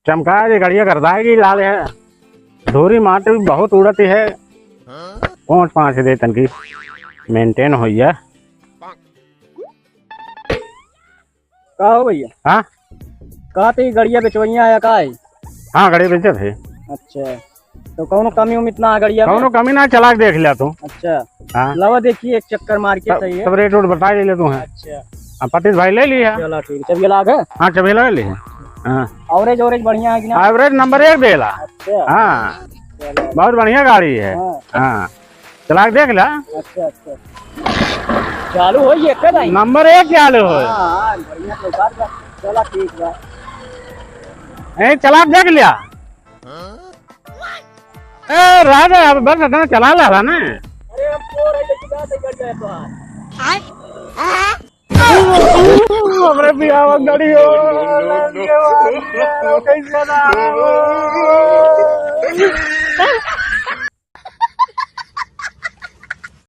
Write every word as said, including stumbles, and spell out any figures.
चमका दे, गड़िया गर्दाएगी, लाल है। धूरी माटी बहुत उड़ती है। पाँच पाँच दे तनकी maintain होइया। का हो भैया? हाँ? का ते गड़िया बेचवइया है का है? हाँ, गड़िया बेचत है। अच्छा, तो कौनो कमी उम्मीद ना है गड़िया में? कौनो कमी ना, चला के देख लिया तू। अच्छा। हाँ। लावा देखिए, एक चक्कर मार के तब, सही है। तब रेट उट बता ले तू है। अच्छा। हाँ, पतित भाई ले लिया। चला ठीक, चबिया लाग है? हाँ, चबिया लगा ली है। हाँ। Average, average बढ़िया है कि ना? Average number एक देला। अच्छा। हाँ। चलो। बहुत बढ़िया गाड़ी है। हाँ। हाँ। चला के देख ला। अच्छा, अच्छा। चालू होई है का भाई? Number एक चालू होई। हाँ, हाँ, बढ़िया चौकाट बा। चला ठीक बा। ए, चला के देख लिया। ए, रह दे, अब बस इतना चला ला रहा ना। अरे, हम तो रहे, लेकिन जाते ही गड़ जाए तो आज। हमरे बियाह में गड़ी हो, कैसे ना हो?